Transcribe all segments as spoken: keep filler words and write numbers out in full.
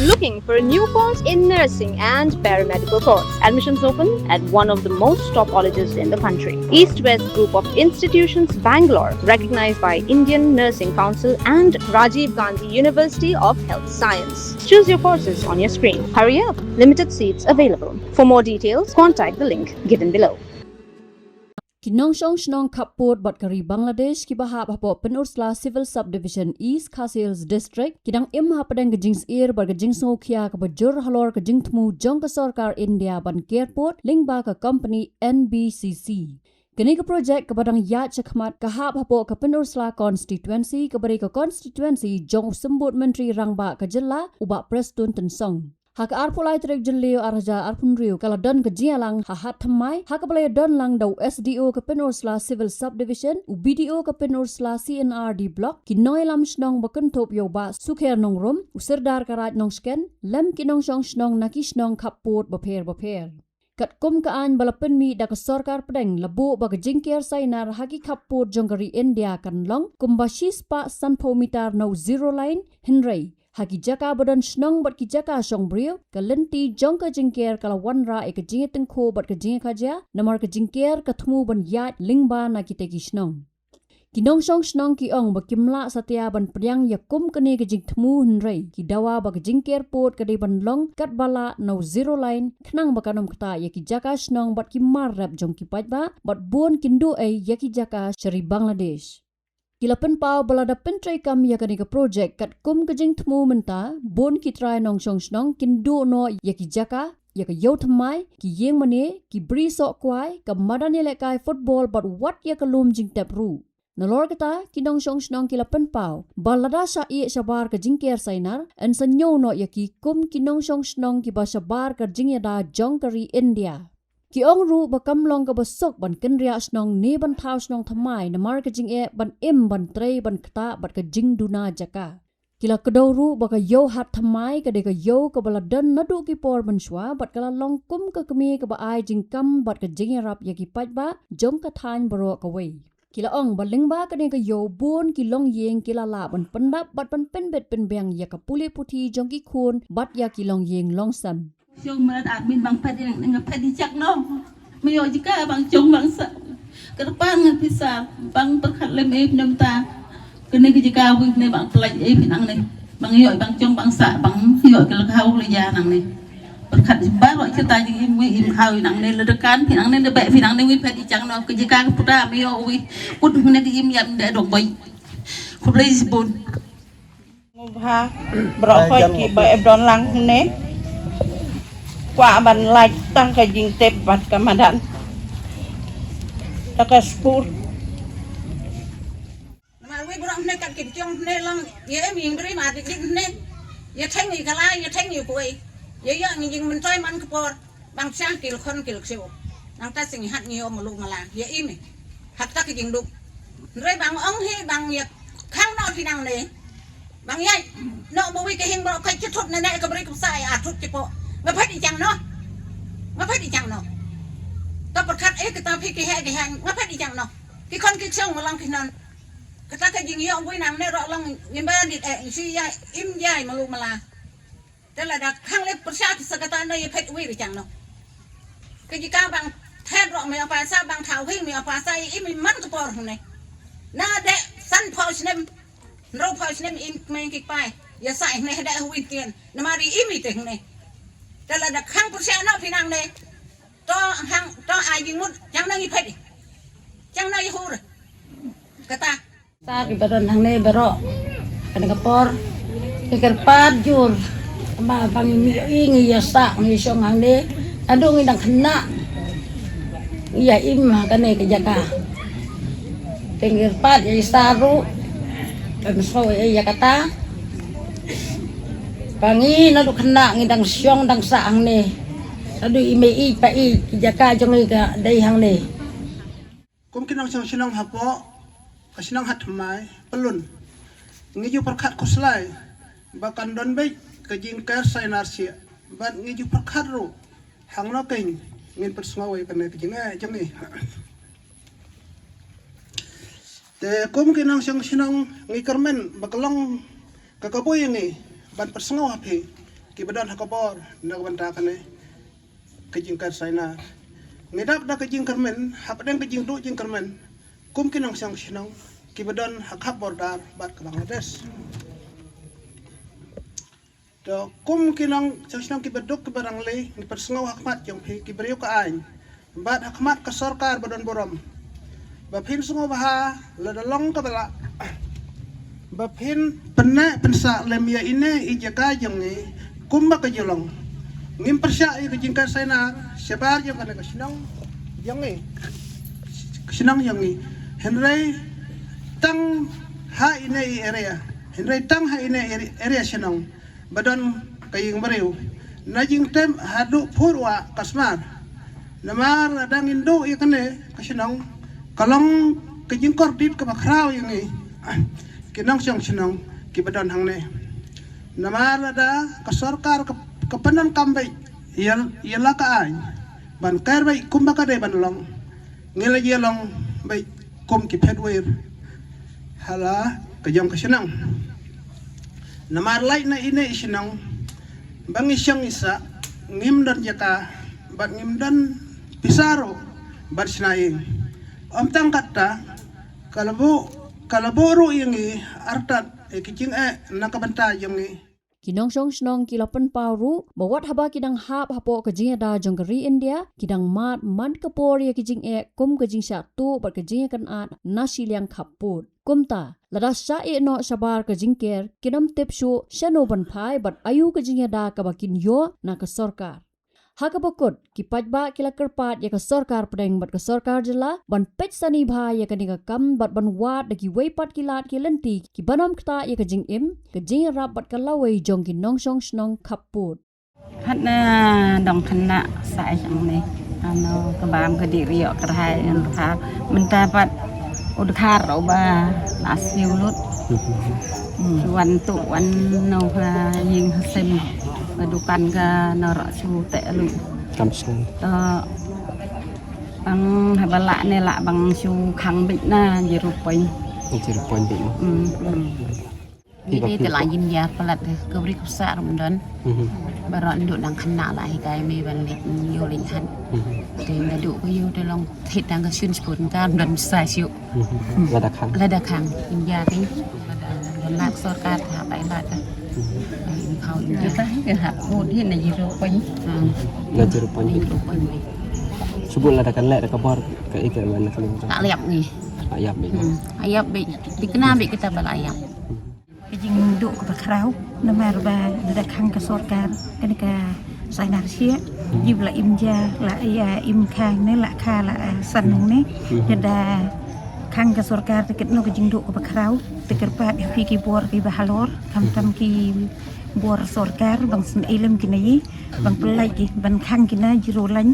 Looking for a new course in nursing and paramedical course? Admissions open at one of the most top colleges in the country. East West Group of Institutions, Bangalore, recognized by Indian Nursing Council and Rajiv Gandhi University of Health Science. Choose your courses on your screen. Hurry up, limited seats available. For more details, contact the link given below. Ki nongshong shnong khappud bad ka ri Bangladesh kiba hap hapoh Pynursla Civil Subdivision, East Khasi Hills District, ki dang im hapdeng ka jingsyier bad ka jingsngewkhia kaba jur halor ka jingthmu jong ka sorkar India ban ker pud lyngba ka company N B C C. Kane ka projek kaba dang ïaid shakhmat ka hap hapoh ka Pynursla constituency kaba dei ka constituency jong u Symbud Myntri Rangbah ka jylla, u Bah Prestone Tynsong. Ha ka arphew lai tarik Jylliew ar hajar arphew hynriew ka la don ka jingïalang ha Hatthymmai, ha kaba la ïadon lang da u S D O ka Pynursla Civil Subdivision, u B D O ka Pynursla C and R D Block, ki nongïalam shnong ba kynthup ïa u Bah Sukher Nongrum, u Sirdar ka Raid Nongshken, lem ki nongshong shnong na ki shnong khappud bapher bapher. Katkum ka aiñ ba la pynmih da ka sorkar pdeng, la buh ba ka jingker sainar ha ki khappud jong ka ri India kan long kumba shispah sanphew mitar na u zero line, hynrei ha ki jaka ba don shnong bad ki jaka shong briew, ka lynti jong ka jingker ka la wanrah ïa ka jingïatyngkhuh bad ka jingïakajia, namar ka jingker ka thmu ban ïaid lyngba na kitei ki shnong. Ki nongshong shnong ki ong ba kim lah satia ban pdiang ïa kum kane ka jingthmu, hynrei ki dawa ba ka jingker pud ka dei ban long katba lah na u zero line, khnang ba kan ym ktah ïa ki jaka shnong bad ki mar rep jong ki paidbah, bad bun kin duh ei ïa ki jaka sha ri Bangladesh. Ki la pynpaw ba lada pyntreikam ïa kane ka projek katkum ka jingthmu mynta, bun ki trai nongshong shnong kin duh noh ïa ki jaka, ïa ka ïew thymmai, ki ïing mane, ki bri soh kwai, ka madan ïalehkai football bad wat ïa ka lum jingtep ruh. Nalor kata, ki nongshong shnong ki la pynpaw ba lada shah ïeh shabar ka jingker sainar, yn sa ñiew noh ïa ki kum ki nongshong shnong kiba shabar ka jingïada jong ka ri India. Ki ong ruh ba kam long kaba suk ban kynriah shnong ne ban thaw shnong thymmai namar ka jingeh ban im ban trei ban ktah bad ka jingduna jaka. Ki la kdew ruh ba ka ïew Hatthymmai ka dei ka ïew kaba la don naduh ki por mynshuwa bad ka la long kum ka kmie kaba ai jingkam bad ka jingïarap ïa ki paidbah jong ka thaiñ baroh kawei. Ki la ong ba lyngba kane ka ïew bun ki longïing ki la lah ban pyndap bad ban pynbit pynbiang ïa ka pule puthi jong ki khun bad ïa ki longïing longsem. Shong mrad admin bang phet ïa nga phet i chak no. Me ïoh jaka bang chong bang sa. Kyrpad nga pisa bang pyrkhat lem ip nem ta. Kane ka jaka wi ne bang pynlait ip nangne. Bang ïoh bang chong bang sa bang ïoh ka la khaw la ïa nangne. Pyrkhat baroh kita jingim wi im khaw nangne, la dekan phi nangne, la beh phi nangne, wi phet i chak no. Ka jaka ka puta me ïoh wi. Kut ne ka im ïam de dok boi. Khublei shibun. Ngu bha, baroh khoit kiba ep don lang hynne. Kwah ban lait tang ka jingtip bad ka madan. Ta ka skur. Namar wi baroh hynne kat ki jong hynne lang, ïa em ïing bri ma dik dik hynne. Ïa theng ïa kala, ïa theng ïa kuwei. Ïa ïa ngi jingmyntoi man ka por. Bang sha kil khon kil ksiew. Nangta sing hat ngi ïa malu mala. Ïa imi. Hakta ka jingduk. Hynrei bang ong hi bang ïa khang noh phi nangne. Bang ïa noh ba wi ka hing baroh ka jithut ne ne ka bri ka bsa ïa thut jipo. Nga phet i chang noh. Nga phet i chang noh. Ta pyrkhat eh kata phi ki he ki he. Nga phet i chang noh. Ki khon ki ksiew nga long ki non. Kata ka jingïoh wi nangne roh long ngim ba dit eh si ïa im ïa malu mala. Te lada khang leh pyrshah sa kata na ïa phet wi ri chang noh. Ka jaka bang thet roh me apa sa bang thaw hing me apa sa i im i man ka por hynne. Na de san phaw snem. Nro phaw snem im kmeng ki kpai. Ïa sa hynne de wi tien. Namar i im i te hynne. Te lada khang pyrshah noh phi nangne. To hang to ai jingmut chang nang i phet. Chang nang i hur. Kata. Sa ki baron hangne baroh. Kane ka por. Ki kyrpad jur. Ba bang ngi ïohi ngi ïa sah ngi shong hangne. Naduh ngi dang khynnah. Ngi ïa im ha kane ka jaka. Te ngi kyrpad ïa i sa ruh. Kan sngewbha ïa kata. Ba ngi naduh khynnah ngi dang shong dang sah hangne. Naduh i mei i pa i ki jaka jong ngi ka dei hangne. Kum ki nongshong shnong hapoh ka shnong Hatthymmai, Pyllun, ngi ju pyrkhat khuslai ba kan don beit ka jingker sainar sha, bad ngi ju pyrkhat ruh hangno kein ngin pynsngew ïa kane ka jingeh jong ngi. Te kum ki nongshong shnong ngi kyrmen ba ka long ka kabu ïa ngi ban pynsngew ha phi kiba don ha ka bor na ka bynta kane ka jingker sainar. Ngi dap da ka jingkyrmen hapdeng ka jingduh jingkyrmen kum ki nongshong shnong kiba don ha khap border bad ka Bangladesh. To kum ki nongshong shnong kiba duk kiba rangli, ngi pynsngew ha khmat jong phi ki briew ka aiñ bad ha khmat ka sorkar ba don burom, ba phin sngewbha lada long kaba lah ba phin pynneh pynsah lem ïa ine i jaka jong ngi kumba ka ju long. Ngim pyrshah ïa ka jingker sainar shabar jong kane ka shnong jong ngi, ka shnong jong ngi. Hynrei tang ha ine i area, hynrei tang ha ine i area shnong ba don ka ïing briew, na jingtep haduh phut wah ka smar. Namar lada ngin duh ïa kane ka shnong, ka long ka jingkordit kaba khraw ïa ngi ki nongshong shnong kiba don hangne. Namar lada ka sorkar ka, ka pyndonkam beit ïa, ïa la ka aiñ ban ker beit kumba ka dei ban long, ngi la ïalong beit kum ki phet wir ha la ka jong ka shnong. Namar lait na ine i shnong ba ngi shong ngi sah, ngim don jaka bad ngim don pisa ruh ban shna ïing. Ym tang katta, ka la buh, ka la buh ruh ïa ngi artat ïa ki jingeh na ka bynta jong ngi. Ki nongshong shnong ki la pynpaw ruh ba wat haba ki dang hap hapoh ka jingïada jong ka ri India, ki dang mad man ka por ïa ki jingeh kum ka jingshah tuh bad ka jingïakynad na shiliang khappud. Kumta, lada shah ïeh noh shabar ka jingker, kin ym tip shuh shano ban phai bad aïu ka jingïada kaba kin ïoh na ka sorkar. Ha kaba kut, ki paidbah ki la kyrpad ïa ka sorkar pdeng bad ka sorkar jylla ban peit sani bha ïa kane ka kam bad ban wad da kiwei pat ki lad ki lynti kiban ym ktah ïa ka jingim, ka jingïarap bad ka lawei jong ki nongshong shnong khappud. Hat na dong khynnah sa ai shang ne. Ano ka bam ka dih riok kyrhai ngan dkhar. Mynta pat u dkhar u ba la siew lut. Hmm. Wan tu wan no ha ïing ha sem. Ka dukan ka norok shu te lut. Kam shnong. To bang haba lah ne lah bang shu khang bit na jiru point. Jiru point bit na. Hmm, hmm. Ni te te la yin ya palat ka bri ku sa rum don. Mhm. Baroh ndu dang khynnah la hi kai me ban le yo le han. Mhm. Te nda du ko yo te long thit dang ka shun spun ka don sa shu. Mhm. Lada khang. Lada khang in ya te. Lada la sorkar ha pai la ka. Mhm. Ai in khau in ya. Kita hi ka hap ko di na jiru point. Hmm. Na jiru point. Jiru point. Subu lada kan le ka bor ka ika man ka. Tak liap ni. Ayap ni. Hmm. Ayap be. Dikena be kita bala ayap. Ka jingduh kaba khraw namar ba lada khang ka sorkar kane ka sainar shiah, ji ba la im ja la ïa im kha ne la kha la, eh, san ne. Lada khang ka sorkar te katno ka jingduh kaba khraw. Te kyrpad ïa phi ki bor kiba halor, khamtam ki bor sorkar ban sngewlem ki na ïi, ban pynlait ki ban khang ki na jiru lain.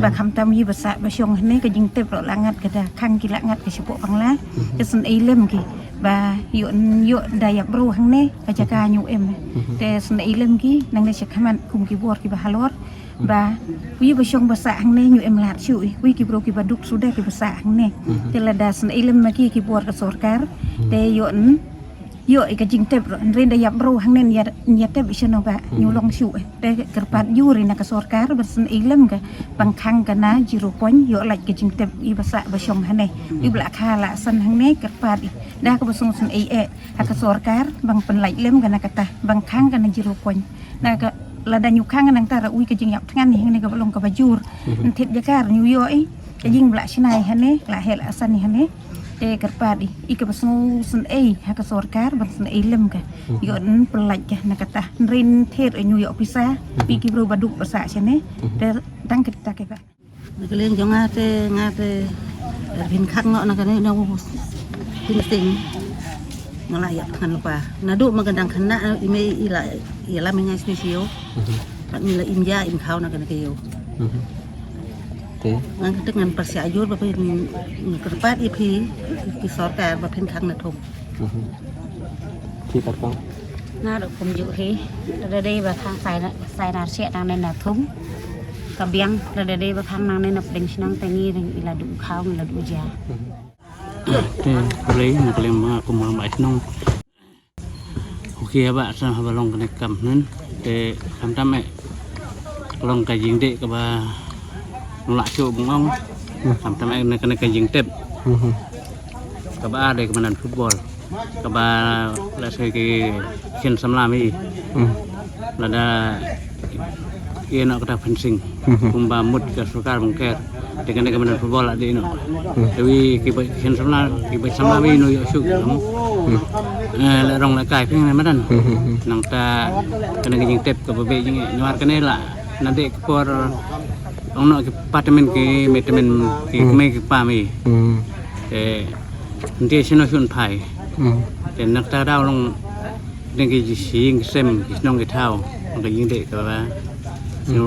Ba khamtam ïi ba sah ba shong hangne ka jingtep ruh la ngat ka da khang ki la ngat ka shapoh Bangla. Te sngewlem ki ba ïoh ïoh da ïap bru hangne ka jaka ñu em. Te sngewlem ki nangne sha khmat kum ki bor kiba halor ba ïi ba shong ba sah hangne ñu em lad shuh ïi ki bru kiba duk suda kiba sah hangne. Te lada sngewlem ma ki ki bor ka sorkar te ïoh Ïoh ïa ka jingtep ruh, hynrei da ïap bru hangne ïa, ïa tep ïa shano ba, hmm, ñu long shuh, eh. Te kyrpad ïa ri na ka sorkar, ba sngewlem ka, ban khang ka na jiru point, ïoh lait ka jingtep, ïa ba sah ba shong hangne. Hmm. Ïa ba la kha la san hangne, kyrpad ïa. Da kaba sngewsynei eh, ha ka sorkar, ban pynlait lem ka na kata, ban khang ka na jiru point. Na ka, lada ñu khang nangta ruh ïa ka jingïap thngan hangne kaba long kaba jur. Hmm. Ntip jaka ruh ñu ïoh ïa, ka jing ba la shna ïa hangne, la heh la san ïa hangne. Te kyrpad ïa, ïa kaba sngewsynei ha ka sorkar ban sngewlem ka. Mhm. Ïoh pynlait ka na kata. Hynrei nther ñu ïoh pisa, mhm, ïa ki bru ba duk ba sah shane. Mhm. Te tang kita ki ba. Na ka liang jong nga te, nga te, eh, phin khang noh na kane na u phin sing. Nga la ïap thngan lypa. Naduh ma ka dang khynnah i mei i la ïalam ïa nga shane sha ïew. Mhm. Pat ngi la im ja im khaw na kane ka ïew. Mhm. Te? Ngan kata ngan pyrshah jur ba phin, ngan kyrpad ïa phi, ki sorkar ba phin khang na thung. Mhm. Phi pat kong? Nga ruh kumjuh hi. Lada dei ba khang sai na, sai nar sheh nangne na thung. Ka biang, lada dei ba khang nangne na pdeng shnong te ngi ring i la duh khaw, i la duh ja. Mhm. Te, pyrshah, ngi kylli ma kumba ma shnong. Okay, haba sa haba long kane ka kam hynnin. Te khamtam eh ka long ka jingdih kaba nulak shuh bungong. Khamtam eh na kane ka jingtip. Kaba ar dei ka madan football kaba la sei ki khin samla mi. Lada ïa noh kata fencing kumba mut ka sorkar bangker. Te kane ka madan football la dei noh. Te wi ki ba khin samla ki ba samla mi no ïoh shuh. Eh, la rong la kai phi ne madan. Nangta kane ka jingtip kaba beh jingeh. Namar kane la na dei ka por ong noh ki patemen ki metemen ki kmie ki pa mi. Te nte sino shun phai. Te nangta daw long deng ki jing sem ki snong ki thaw. Long ka jingdih kaba sino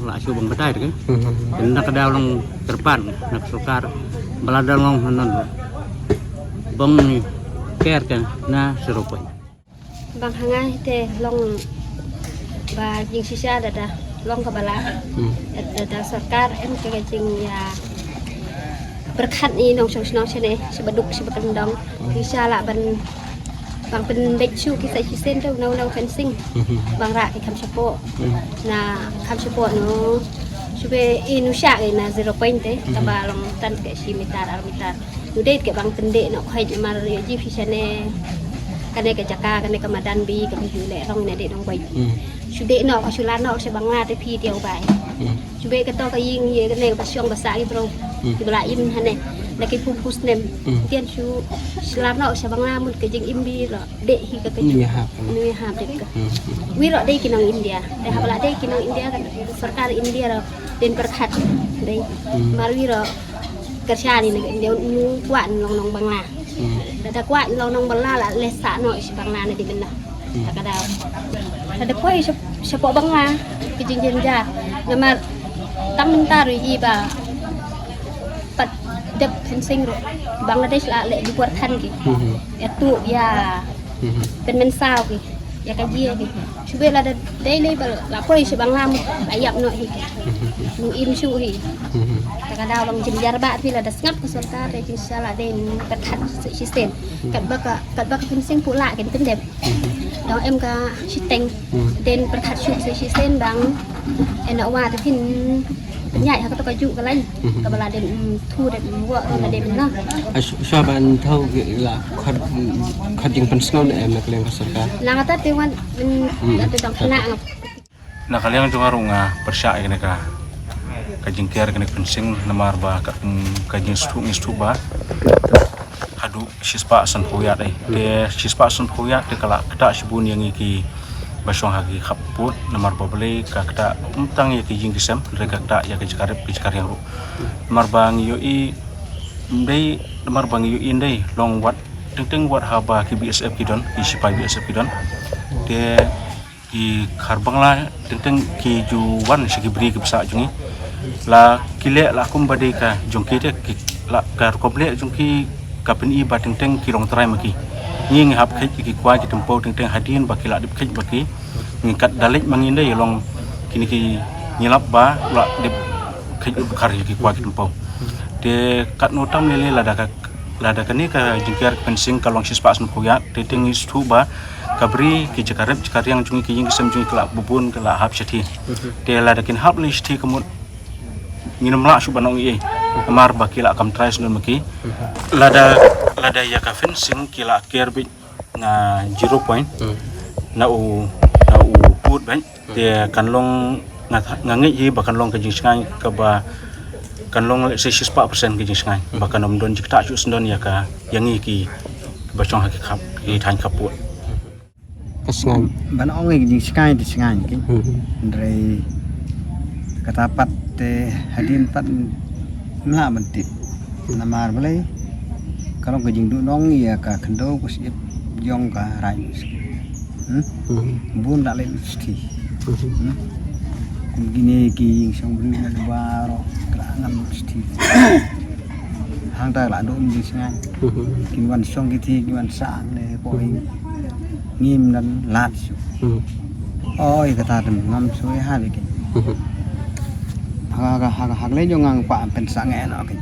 la shu bang batai te. Te nangta daw long kyrpad na ka sorkar ba la daw long hanon bong ni ker ka na seropoi. Bang hangai te long ba jingshisha da da long ka bala. Da da sorkar em ka jing ïa berkat ni nongshong shnong shane shi baduk shi bakandong. Shisha la ban bang pynbeit shu ki sa shisien te nau nau fencing. Bang ra ki kham shapoh na kham shapoh no. Shube inu sha na zero point te kaba long tan ke shi meter ar meter. Nudei ke bang tende nok khoi mar ji fi shane. Kane ka jaka kane ka madan bi ka bi ju le rong ne de nong bai. Shu de nok shu la nok shu bang la te phi dia u bai. Shu be ka to ka ying ye kane ka ba shong ba sa ki bro. Ki bala im hane. Na ki pum pus nem. Tian shu shu la nok shu bang la mut ka jing im bi lo de hi ka ka ju. Ni hap de ka. Wi lo de ki nong India. De ha bala de ki nong India kan sorkar India lo den perkhat de. Mar wi lo Kershan ïa ngi, ïa ngi kwah long nong Bangla. Da da kwah long nong Bangla la leh sah noh shi Bangla na di benda. Ta ka daw. Ta da poi shapoh Bangla ki jingjynjar. Namar tang mynta ruh ïa ba pat dep fencing ruh Bangladesh la leh di por than ki. Ïa tu ïa pynmynsaw ki. Ïa ka jia ki. Shu be la da dei lei ba la poi shi Bangla mut la ïap noh hi. Nong im shu hi. Ta ka daw long jynjar ba phi la da sngap ka sorkar te jingshisha la dei ka that shi shisien. Katba ka katba ka fencing pula kin pyndep. Dang em ka shiteng. Den pyrkhat shu shi shisien bang. Ena wa te phin pynïaid ha ka to ka ju ka lain. Kaba la den thu den wa la den na. Sha ban thau ki la khot khot jingpynsngew ne em na ka liang ka sorkar. Na kata te wan la te dang kena. Na ka liang jong nga ruh nga pyrshah ïa kane ka ka jingker kane ka fencing namar ba ka ka jingsthu ngi sthu ba haduh shispah sanphew ïa te shispah sanphew ïa te ka la kata shibun ïa ngi ki ba shong ha ki khap put namar ba balei ka kata um tang ïa ki jing ki sem re ka kata ïa ki jaka rep ki jaka riang ruh. Namar ba ngi ïohi ndei namar ba ngi ïohi ndei long wat teng teng wat haba ki B S F ki don ki sipai B S F ki don. Te ki khar Bangla teng teng ki ju wan sha ki bri ki bsa jong ngi la ki leh la kum ba dei ka jong ki te ki la ka rukom leh jong ki ka pyni ba teng teng ki long trai ma ki. Ngi ngi hap kheit ki kwai ki tempo teng teng hadien ba ki la dep kheit ba ki ngi kat da leit ma ngi ndei long kine ki ngi lap ba la dep kheit u bukhar ki kwai ki tempo. Te kat no tam lele lada ka lada kane ka jingker ka fencing ka long shispah sanphew ïa te te ngi sthu ba ka bri ki jaka rep jaka riang jong ngi ki ïing ki sem jong ngi ka la bubun ka la hap shathie. Te lada kin hap lei shathie ka mut ngin ym lah shuh ban ong ei ei. Namar ba ki la kam trai sngewbha ma ki. Lada lada ïa ka fencing ki la ker beit na zero point na u na u put beit. Te kan long nga ngeit hi ba kan long ka jingshngaiñ kaba kan long leh shispah percent ka jingshngaiñ ba kan ym don jingktah shuh sndon ïa ka ïa ngi ki ba shong ha ki khap ki thaiñ khap put. Ka shngaiñ ban ong ïa ka jingshngaiñ te shngaiñ ki. Hynrei kata pat te hadien pat mla ban tip namar balei ka long ka jingduh nong ïa ka khyndew ka ship jong ka rain. Bun la leh university. Kum kine ki ïing shong briew na baroh ka la ngam university. Hangta la dum jingshngaiñ. Kin wan shong ki thi kin wan sang ne poi ngim nan lat shu. Oi kata tem ngam shu ha le kin. Ha ha ha le jong ngang pa pen sang eh no kin.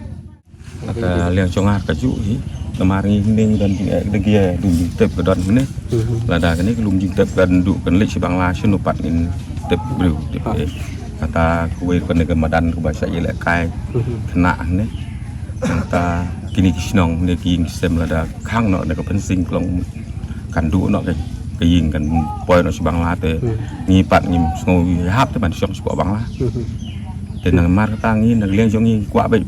Kata liang jong nga ka ju hi. Namar ngi hynne ngi don jingeh da ki lum jingtep ka don hynne. Lada kane ka lum jingtep kan duk kan leit sha Bangla shano pat ngin tep briew tep eh. Kata kawei kane ka madan kaba shah ïalehkai khynnah hynne. Kata kine ki shnong hynne ki ïing ki sem lada khang noh na ka fencing klong kan duk noh ka ïing kan poi noh sha Bangla te ngi pat ngim sngew ïahap te ban shong sha Bangla. Te namar kata ngi na ka liang jong ngi kwah beit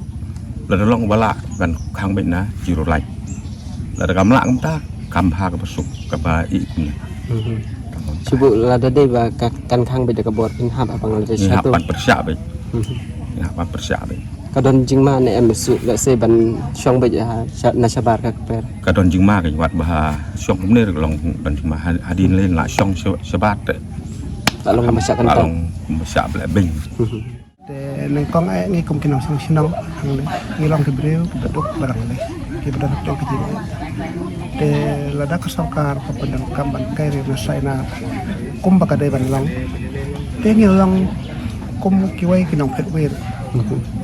lada long ba lah kan khang beit na zero light. Lada kam lah kumta kam bha kaba suk kaba ïeh kumne. Shu buh lada dei ba ka kan khang beit da ka bor phin hap ha Bangladesh. Ngi hap ban pyrshah beit. Ngi hap ban pyrshah beit. Ka don jingma ne em shu, let's say, ban shong beit ha sha- na shabar ka kper. Ka don jingma ka wat ba ha shong kumne ka long don jingma ha- hadien lei lah shong sha- shabar te. Lah long ba shah kan long ba shah bleh beng. Te nyngkong eh ngi kum ki nongshong shnong hangne ngi long ki briew kiba duk ba rangleh kiba don hapdeng ka jingeh. Te lada ka sorkar ka pyndonkam ban kai ri na Sainar kumba ka dei ban long. Te ngi long kum kiwei ki nongphet wir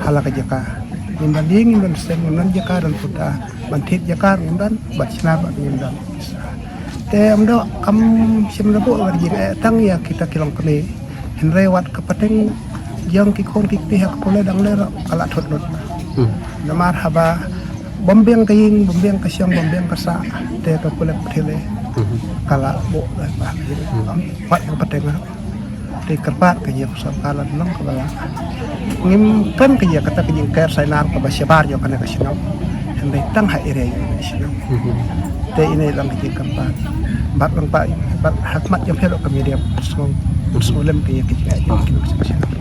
ha la ka jaka. Ngim don ïing ngim don sem ngim don jaka don puta ban thied jaka ngim don ban shna ban ngim don. Te ym doh kam shym la buh ka jingeh tang ïa kita ki longkmie. Hynrei wat ka pateng jong ki khun ki kti ha ka pule dang leh ruh ka la thut lut. Namar haba bym biang ka ïing bym biang ka shong bym biang ka sah te ka pule ka pule ka la buh leh ba wat ka pateng ruh. Te kyrpad ka ïa ka sorkar la long kaba la ngim kren ka ïa kata ka jingker Sainar kaba shabar jong kane ka shnong. Hynrei tang ha area ïa ka shnong. Te ine lang ka jingkyrpad. Bad lang pa bad ha khmat jong phi ruh ka media sngewlem ka ïa ka jingeh jong kane ka shnong.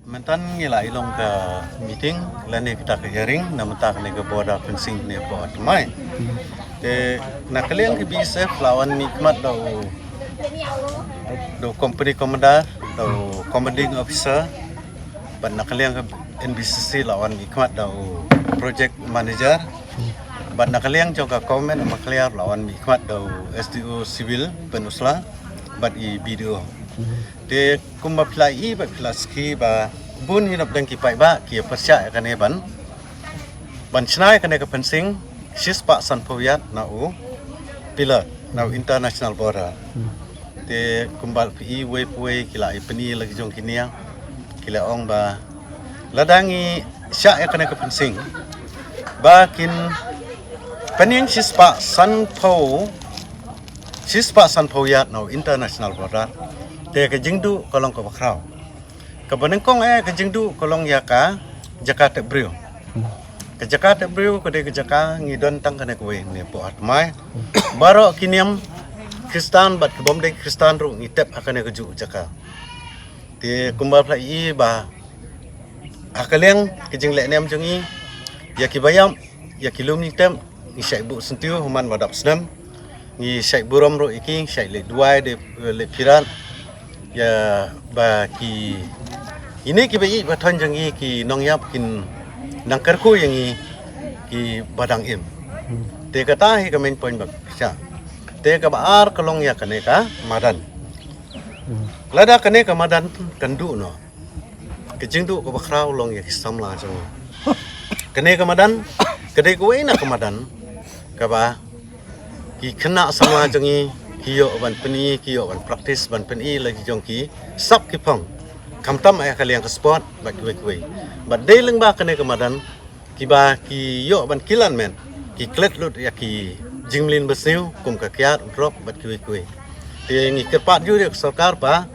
Mynta ngi la ïalong ka meeting lane kata ka hearing na mynta kane ka border fencing ne pdeng Tmai. Te na ka liang ka B S F la wan mihkhmat da u da u company commander da u commanding officer. Bad na ka liang ka N B C C la wan mihkhmat da u project manager. Bad na ka liang jong ka government of Meghalaya la wan mihkhmat da u S D O civil Pynursla bad i B D O. Te kumba phi la i bad phi la sakhi ba bun hi na pdeng ki paidbah ki ïa pyrshah ïa kane ban ban shna ïa kane ka fencing shispah sanphew yard na u pillar na u international border. Te kumba phi i wei pa wei ki la i pyni la ki jong ki nia ki la ong ba lada ngi shah ïa kane ka fencing ba kin pynïeng shispah sanphew shispah sanphew yard na u international border. Te ka jingduh ka long kaba khraw. Kaba nyngkong eh ka jingduh ka long ïa ka jaka tep briew. Ka jaka tep briew ka dei ka jaka ngi don tang kane kawei ne pdeng Tmai. Baroh ki niam Khristan bad ki bym dei Khristan ruh ngi tep ha kane ka juh jaka. Te kumba phi la i ba ha ka liang ka jingleh niam jong ngi ïa ki ba ïap ïa ki lum ngi tep ngi shait buh syntiew ha man ba dap snem. Ngi shait burom ruh ïa ki ngi shait leit duwai de leit phirat ïa ba ki ine ki ba ïeit ba thon jong ngi ki nongïap kin nang kyrkhu ïa ngi ki ba dang im. Te kata hi ka main point ba pyrshah. Te kaba ar ka long ïa kane ka madan. Lada kane ka madan kan duh noh ka jingduh kaba khraw long ïa ki samla jong ngi. Kane ka madan ka dei kawei na ka madan kaba ki khynnah samla jong ngi ki ïoh ban pyni ki ïoh ban practice ban pyni la ki jong ki sap ki phong. Khamtam ïa ka liang ka sport bad kiwei kiwei bad dei lyngba kane ka madan kiba ki ïoh ban kilan met ki klet lut ïa ki jingmlien basniew kum ka kiad u drok bad kiwei kiwei. Te ngi kyrpad jur ïa ka sorkar ba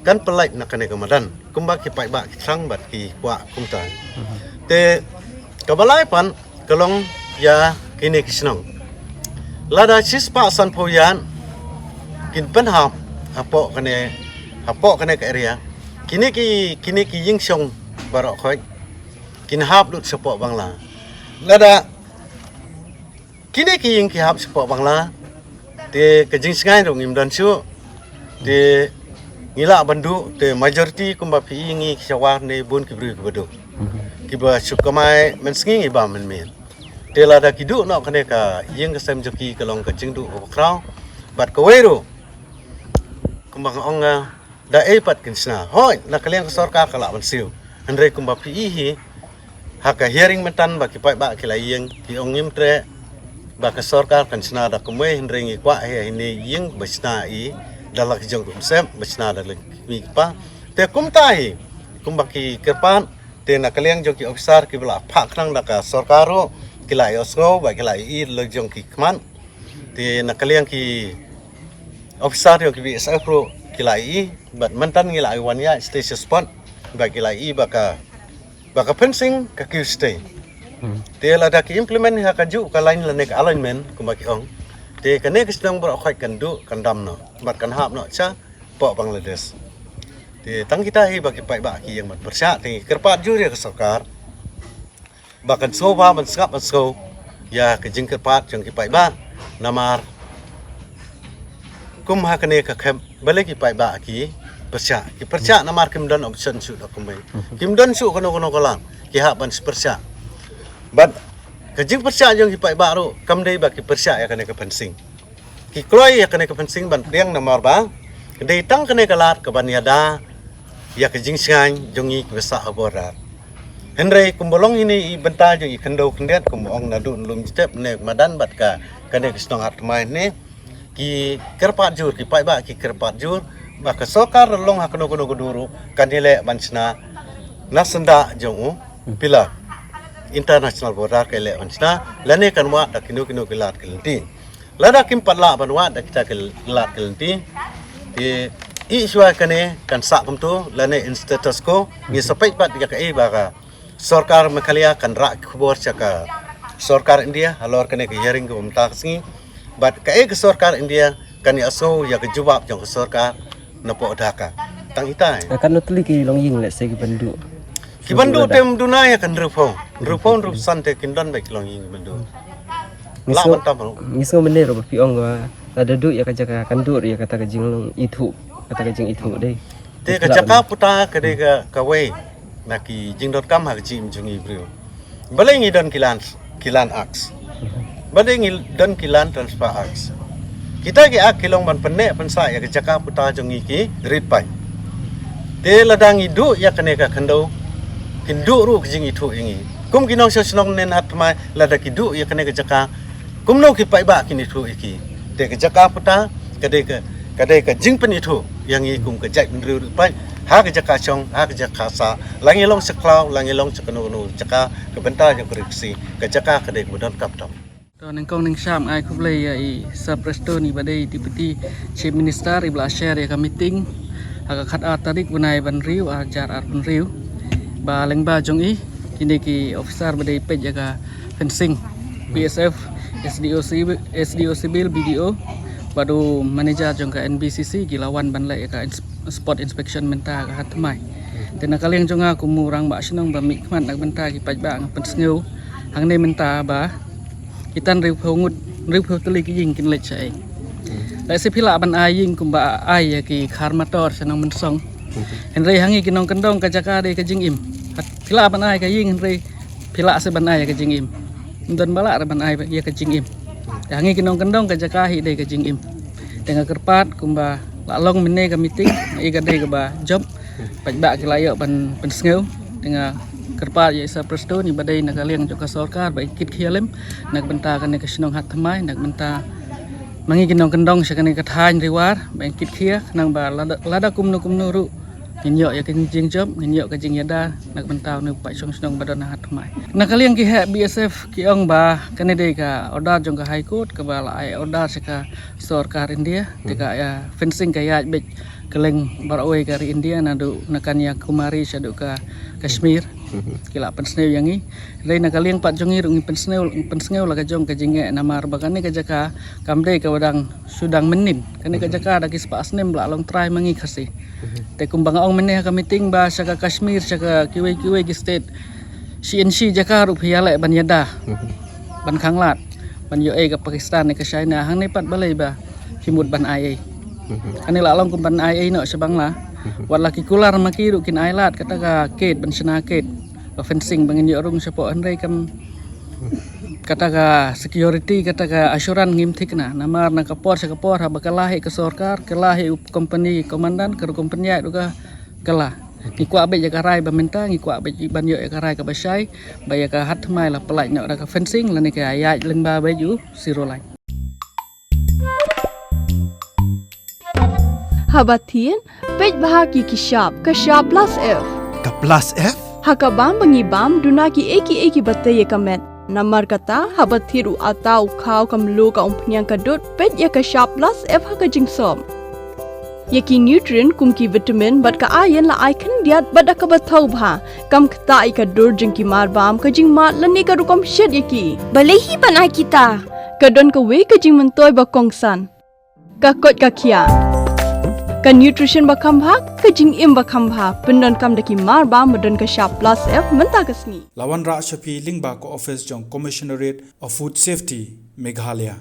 kan pynlait na kane ka madan kumba ki paidbah ki thrang bad ki kwah kumta. Te kaba lai pat ka long ïa kine ki shnong lada shispah sanphew yard kin pynhap hapoh kane hapoh kane ka area kine ki kine ki ïing shong baroh khoit kin hap lut shapoh Bangla. Lada kine ki ïing ki hap shapoh Bangla te ka jingsngain ruh ngim don shuh. Te ngi lah ban duh te majority kumba phi i ngi ki sha war ne bun ki briew kiba duh kiba shu kamai mynsngi ngi bam mynmiet. Te lada ki duh noh kane ka ïing ka sem jong ki ka long ka jingduh kaba khraw bad kawei ruh kumba nga ong nga da ei pat kin shna hoi na ka liang ka sorkar ka lah ban siew. Hynrei kumba phi i hi ha ka hearing mynta ba ki paidbah ki la ïeng ki ong ngim treh ba ka sorkar kan shna da kumwei, hynrei ngi kwah hi ïa ine i ïing ba shna i da la ki jong ki umsep, ba shna da la ki kmie ki kpa. Te kumta hi, kumba ki kyrpad, te na ka liang jong ki officer kiba la phah khnang da ka sorkar ruh, ki la ïohsngew bad ki la ïohi da la ki jong ki khmat. Te na ka liang ki officer jong ki B S F ruh ki la ïohi, bad mynta ngi la wan ïaid sha spot, bad ki la ïohi ba ka, ba ka fencing ka kiew shatei. Hmm. Te lada ki implement ha kajuh ka line lane ka alignment kumba ki ong, te kane ka shnong baroh khoit kan duh, kan dam noh bad kan hap noh shapoh Bangladesh. Te tang kita hi ba ki paidbah ki ïeng ban pyrshah, te ngi kyrpad jur ïa ka sorkar ba kan sngewbha ban sngap ban sngew ïa ka jingkyrpad jong ki paidbah. Namar kum ha kane ka khep balei ki paidbah ki pyrshah, ki pyrshah namar kim don option shuh da kumwei. Kim don shuh kano kano ka lad, ki hap ban pyrshah. Bad ka jingpyrshah jong ki paidbah ruh kam dei ba ki pyrshah ïa kane ka fencing. Ki kloi ïa kane ka fencing ban pdiang namar ba ka dei tang kane ka lad ka ban ïada ïa ka jingshngaiñ jong ngi kiba sah ha border. Hynrei kumba long ine i bynta jong i khyndew khyndiat, kumba ong naduh na Lumjyntep ne madan bad ka, kane ka shnong Hatthymmai ne, ki kyrpad jur, ki paidbah ki kyrpad jur ba ka sorkar la long ha kano kano ka dur ruh kan ïaleh ban shna na syndah jong u pillar international border, kan ïaleh ban shna lane kan wad da kino kino ki lad ki lynti. Lada kim pat lah ban wad da kita ki lad ki lynti, te i shuwa kane kan sah kumto lane in status quo. Ngi sa peit pat ïa kaei ba ka sorkar Meghalaya kan rah khubor sha ka sorkar India halor kane ka hearing kaba mynta ka sngi. Bad kaei ka sorkar India kan ïa sngew ïa ka jubab jong ka sorkar napoh Dhaka. Tang itai. Kan no tli ki long ïing leh se ki ban duh. Ki ban duh te ym duna ïa ka hynriewphew, hynriewphew hynriewphew san te kin don bad ki long ïing ki ban duh. Lah ban tam ruh. Ngi sngew mynne ruh ba phi ong ba lada duh ïa ka jaka kan duh ïa kata ka jinglong ithuh, kata ka jingithuh dei. Te ka jaka puta ka dei ka, kawei na ki jingdonkam ha ka jingim jong ngi briew. Balei ngi don ki land, ki land acts? Balei ngi don ki land transfer acts? Kita ki act ki long ban pynneh pynsah ïa ka jaka puta jong ngi ki rit paid. Te lada ngi duh ïa kane ka khyndew, kin duh ruh ka jingithuh ïa ngi. Kum ki nongshong shnong ne na Hatthymmai, lada ki duh ïa kane ka jaka, kumno ki paidbah kin ithuh ïa ki? Te ka jaka puta ka dei ka, ka dei ka jingpynithuh ïa ngi kum ka jaitbynriew rit paid ha ka jaka shong, ha ka jaka sah, la ngi long sha khlaw, la ngi long sha kano kano jaka, ka bynta jong ka Ri Khasi, ka jaka ka dei kaba donkam tam. To nyngkong nyngshap ai khublei ïa i Sir Prestone i ba dei Deputy Chief Minister i ba la share ïa ka meeting ha ka khatar tarik bnai ba hynriew, ar hajar arphew hynriew. Ba lyngba jong i kine ki officer ba dei peit ïa ka fencing, B S F, S D O C, S D O Civil, B D O bad u manager jong ka N B C C ki la wan ban leh ïa ka ins-, spot inspection mynta ha ka Hatthymmai. Te na ka liang jong nga kum u rangbah shnong ba mihkhmat na ka bynta ki paidbah nga pynsngew hangne mynta ba kita hynriewphew ngut, hynriewphew tylli ki ïing kin leit shaei. Lehse phi lah ban ai ïing kumba ai ïa ki Kharmator sha Nongmynsong. Hynrei ha ngi ki nongkyndong ka jaka dei ka jingim. Phi lah ban ai ka ïing hynrei phi lah seh ban ai ïa ka jingim. Ym don ba lah re ban ai ïa ka jingim. Te ha ngi ki nongkyndong ka jaka hi dei ka jingim. Te nga kyrpad kumba la long mynne ka meeting, nga i ka dei kaba jop. Paidbah ki la ïoh ban pynsngew. Te nga kyrpad ïa i Sir Prestone i ba dei na ka liang jong ka sorkar ba i kit khia lem na ka bynta kane ka shnong Hatthymmai, na ka bynta ma ngi ki nongkyndong sha kane ka thaiñ Ri War ba i kit khia khnang ba lada, lada kumno kumno ruh ngin ïoh ïa ka jingjop, ngin ïoh ka jingïada na ka bynta une u paid shong shnong ba don ha Hatthymmai. Na ka liang ki heh B S F ki ong ba kane dei ka order jong ka High Court kaba la ai order sha ka sorkar India, te ka, ïa, fencing ka ïaid beit kylleng baroh kawei ka ri India, naduh na Kanyakumari shaduh ka Kashmir. Ki la pynsngew ïa ngi. Hynrei na ka liang pat jong ngi ruh ngi pynsngew, pynsngew la ka jong ka jingeh namar ba kane ka jaka kam dei kaba dang shu dang mynnin. Kane ka jaka da ki spah snem ba la long trai ma ngi Khasi. Te kumba nga ong mynne ha ka meeting ba sha ka Kashmir, sha ka kiwei kiwei ki state, shi inshi jaka ruh phi ïaleh ban ïada, ban khanglad, ban ïoh ei ka Pakistan ne ka China, hangne pat balei ba phi mut ban ai ei. Kane la long kum ban ai ei noh sha Bangla. Wat la ki kular ma ki ruh kin ai lad kata ka gate ban shna gate, ka fencing ba ngin ïoh rung shapoh, hynrei kam kata ka security, kata ka assurance ngim thikna. Namar na ka por sha ka por haba kylla hi ka sorkar, kylla hi u company commandant, ka company ruh ka kylla. Ngi kwah bad ïa ka rai ba mynta, ngi kwah bad ban ïoh ïa ka rai kaba shai, ba ïa ka hat thymmai la pynlait noh da ka fencing, lane ka ïaid lyngba bad u zero line. Haba thied, peit bha ki ki shap, ka shap plus F. Ka plus F? Ha ka bam ba ngi bam, duna ki ei ki ei kiba tei ïa ka met. Namar kata, haba thied u atta u khaw ka mluh ka umphniang ka dud, peit ïa ka shap plus F ha ka jingsop. Ïa ki nutrient kum ki vitamin bad ka iron la ai khyndiat bad da kaba thaw bha. Kam ktah ïa ka dur jong ki mar bam, ka jingmad lane ka rukom shet ïa ki. Balei hi ban ai kita? Ka don kawei ka jingmyntoi ba kongsan. Ka koit ka khiah. Ka nutrition ba kham bha, ka jingim ba kham bha. Pyndonkam da ki mar bam ba don ka shap plus F mynta ka sngi. La wanrah sha phi lyngba ka office jong Commissionerate of Food Safety, Meghalaya.